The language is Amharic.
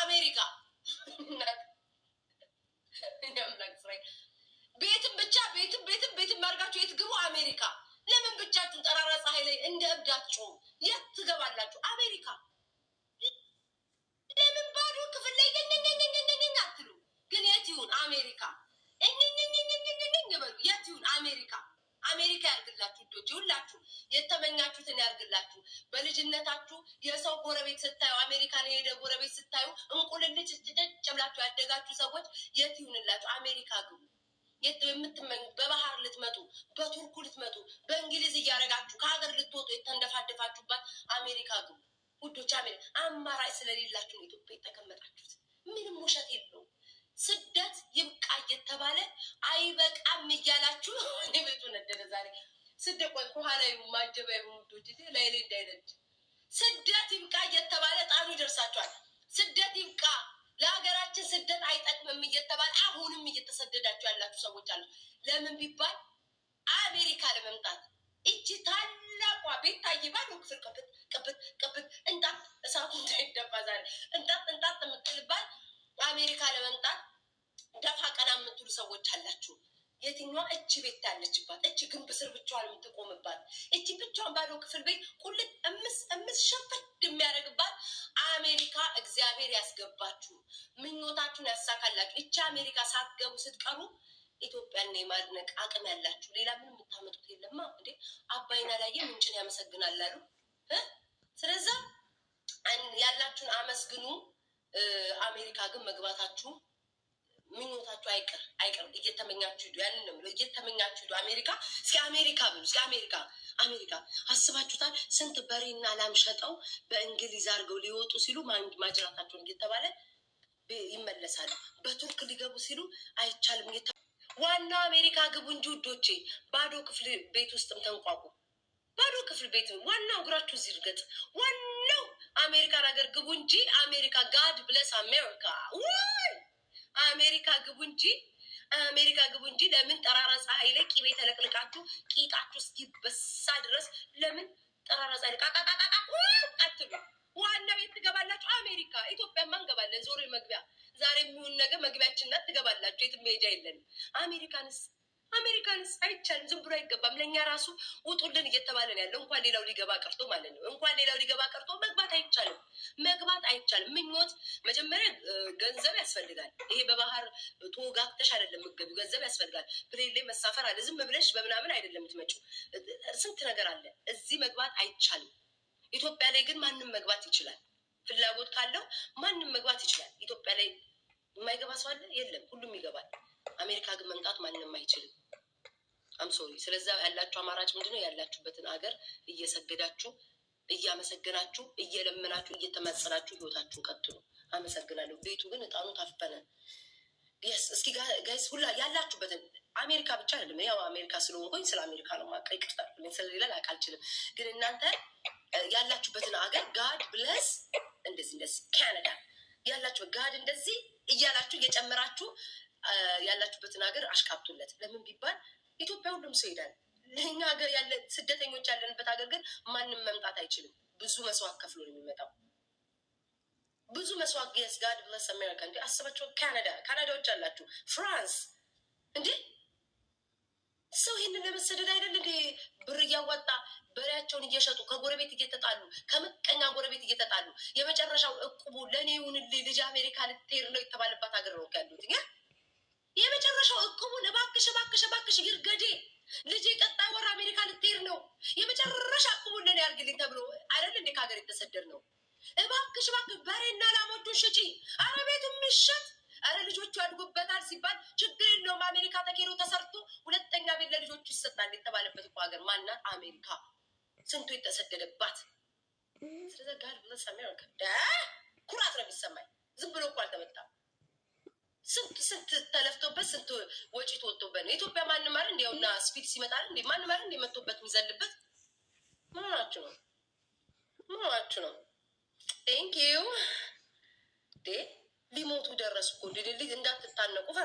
አሜሪካ። አምላክ እስራኤል፣ ቤትም ብቻ ቤትም ቤትም ቤትም አድርጋችሁ የት ግቡ? አሜሪካ። ለምን ብቻችሁን ጠራራ ፀሐይ ላይ እንደ እብድ አትጮሁም? የት ትገባላችሁ? አሜሪካ። ለምን ባዶ ክፍል ላይ ኘኘኘኘኘኘ አትሉ? ግን የት ይሁን? አሜሪካ። እኝኝኝኝኝኝኝ በሉ። የት ይሁን? አሜሪካ። አሜሪካ ያርግላችሁ ውዶቼ፣ ሁላችሁ የተመኛችሁትን ያርግላችሁ። በልጅነታችሁ የሰው ጎረቤት ስታዩ፣ አሜሪካን የሄደ ጎረቤት ስታዩ እንቁልልጭ ጭጭ ብላችሁ ያደጋችሁ ሰዎች የት ይሁንላችሁ? አሜሪካ ግቡ። የምትመኙ በባህር ልትመጡ፣ በቱርኩ ልትመጡ፣ በእንግሊዝ እያደረጋችሁ ከሀገር ልትወጡ የተንደፋደፋችሁባት አሜሪካ ግቡ ውዶች። አሜሪካ አማራጭ ስለሌላችሁ ነው ኢትዮጵያ የተቀመጣችሁት። ምንም ውሸት የለውም። ስደት ይብቃ እየተባለ አይበቃም እያላችሁ እኔ ቤቱ ነደደ ዛሬ። ስደት፣ ቆይ ከኋላ ይሁን ማጀቢያ ይሁን ውዶች፣ ላይ ላይ እንዳይነድ። ስደት ይብቃ እየተባለ ጣኑ ይደርሳችኋል። ስደት ይብቃ፣ ለሀገራችን ስደት አይጠቅምም እየተባለ አሁንም እየተሰደዳችሁ ያላችሁ ሰዎች አሉ። ለምን ቢባል አሜሪካ ለመምጣት። እቺ ታላቋ ቤታዬ ባዶ ክፍል ቅብት ቅብት ቅብት እንጣት እሳቱ እንዳይደፋ ዛሬ እንጣት እንጣት የምትልባት አሜሪካ ለመምጣት ደፋ ቀና የምትሉ ሰዎች አላችሁ። የትኛዋ? እቺ ቤት ያለችባት፣ እቺ ግንብ ስር ብቻዋን የምትቆምባት፣ እቺ ብቻዋን ባዶ ክፍል ቤት ቁልጥ እምስ እምስ ሸፈት የሚያደርግባት አሜሪካ እግዚአብሔር ያስገባችሁ፣ ምኞታችሁን ያሳካላችሁ። እቺ አሜሪካ ሳትገቡ ስትቀሩ ኢትዮጵያን የማድነቅ አቅም ያላችሁ ሌላ ምንም የምታመጡት የለማ እንዴ። አባይን አላየ ምንጭን ያመሰግናል አሉ። ስለዛ ያላችሁን አመስግኑ። አሜሪካ ግን መግባታችሁ ምኞታችሁ አይቅር አይቅር። እየተመኛችሁ ሂዱ። ያንን ነው የምለው። እየተመኛችሁ ሂዱ። አሜሪካ፣ እስኪ አሜሪካ ብሉ። እስኪ አሜሪካ፣ አሜሪካ አስባችሁታል? ስንት በሬና ላም ሸጠው በእንግሊዝ አድርገው ሊወጡ ሲሉ ማጅራታቸውን እየተባለ ይመለሳሉ። በቱርክ ሊገቡ ሲሉ አይቻልም። ዋናው አሜሪካ ግቡ እንጂ ውዶቼ፣ ባዶ ክፍል ቤት ውስጥም ተንቋቁ። ባዶ ክፍል ቤት ዋናው እግራችሁ እዚህ እርገጥ። ዋናው አሜሪካን ሀገር ግቡ እንጂ። አሜሪካ፣ God bless America። ውይ፣ አሜሪካ ግቡ እንጂ፣ አሜሪካ ግቡ እንጂ። ለምን ጠራራ ፀሐይ ላይ ቂቤ ተለቅልቃችሁ ቂጣችሁ እስኪበሳ ድረስ ለምን ጠራራ ፀሐይ ቃቃቃቃ አትሉ? ዋናው የት ትገባላችሁ? አሜሪካ። ኢትዮጵያማ እንገባለን። ዞሮ መግቢያ ዛሬ የሚሆን ነገር መግቢያችን ናት። ትገባላችሁ። የትም መሄጃ የለንም። አሜሪካንስ፣ አሜሪካንስ አይቻልም። ዝም ብሎ አይገባም። ለእኛ ራሱ ውጡልን እየተባለ ነው ያለው። እንኳን ሌላው ሊገባ ቀርቶ ማለት ነው። እንኳን ሌላው ሊገባ ቀርቶ መግባት አይቻልም። መግባት አይቻልም። ምኞት መጀመሪያ ገንዘብ ያስፈልጋል። ይሄ በባህር ተወጋግተሽ አይደለም የምትገቢው። ገንዘብ ያስፈልጋል። Plane ላይ መሳፈር አለ። ዝም ብለሽ በምናምን አይደለም የምትመጪው። ስንት ነገር አለ። እዚህ መግባት አይቻልም። ኢትዮጵያ ላይ ግን ማንም መግባት ይችላል። ፍላጎት ካለው ማንም መግባት ይችላል። ኢትዮጵያ ላይ የማይገባ ሰው አለ? የለም። ሁሉም ይገባል። አሜሪካ ግን መምጣት ማንም አይችልም። I'm sorry። ስለዛ ያላችሁ አማራጭ ምንድነው? ያላችሁበትን ሀገር እየሰገዳችሁ፣ እያመሰገናችሁ፣ እየለመናችሁ፣ እየተማጸናችሁ ህይወታችሁን ቀጥሉ። አመሰግናለሁ። ቤቱ ግን እጣኑ ታፈነ። Yes፣ እስኪ guys ሁላ ያላችሁበትን፣ አሜሪካ ብቻ አይደለም። ያው አሜሪካ ስለሆንኩኝ ስለ አሜሪካ ነው የማውቀው። ይቅርታ፣ ስለሌላ ላውቅ አልችልም። ግን እናንተ ያላችሁበትን ሀገር God bless እንደዚህ እንደዚህ፣ ካናዳ ያላችሁ God እንደዚህ እያላችሁ እየጨመራችሁ ያላችሁበትን ሀገር አሽቃብጡለት። ለምን ቢባል ኢትዮጵያ ሁሉም ሰው ይሄዳል። ለእኛ ሀገር ያለ ስደተኞች ያለንበት ሀገር ግን ማንም መምጣት አይችልም። ብዙ መስዋዕት ከፍሎ ነው የሚመጣው። ብዙ መስዋዕት። Yes፣ God bless America። እንዴ፣ አስባቸው። ካናዳ፣ ካናዳዎች አላችሁ፣ ፍራንስ። እንዴ፣ ሰው ይህንን ለመሰደድ አይደል እንዴ ብር እያዋጣ፣ በሬያቸውን እየሸጡ፣ ከጎረቤት እየተጣሉ፣ ከምቀኛ ጎረቤት እየተጣሉ፣ የመጨረሻው እቁቡ ለእኔ ይሁንልኝ ልጅ አሜሪካ ልትሄድ ነው የተባለባት ሀገር ነው ያሉት። የመጨረሻው እቁቡን እባክሽ እባክሽ እባክሽ ይርገዴ ልጄ ቀጣይ ወር አሜሪካ ልትሄድ ነው፣ የመጨረሻ እቁቡን ለእኔ ያርግልኝ ተብሎ አይደል እንዴ ከሀገር የተሰደድ ነው? እባክሽ እባክሽ በሬና ላሞቹን ሽጪ፣ አረ ቤቱ የሚሸጥ፣ አረ ልጆቹ ያድጉበታል ሲባል ችግር የለውም አሜሪካ ተኬዶ ተሰርቶ ሁለተኛ ቤት ለልጆቹ ይሰጣል የተባለበት እኮ ሀገር ማናት? አሜሪካ። ስንቱ የተሰደደባት። ስለዚ God bless America። ኩራት ነው የሚሰማኝ። ዝም ብሎ እኮ አልተመጣም። ስንት ስንት ተለፍቶበት፣ ስንት ወጪ ተወጥቶበት ነው። ኢትዮጵያ ማንም አይደል እንዲያውና ስፒድ ሲመጣ እንዴ ማንም አይደል እንዴ መጥቶበት የሚዘልበት? ምን ሆናችሁ ነው? ምን ሆናችሁ ነው? Thank you። ዴ ሊሞቱ ደረሱ እኮ፣ እንዳትታነቁ ፈራ።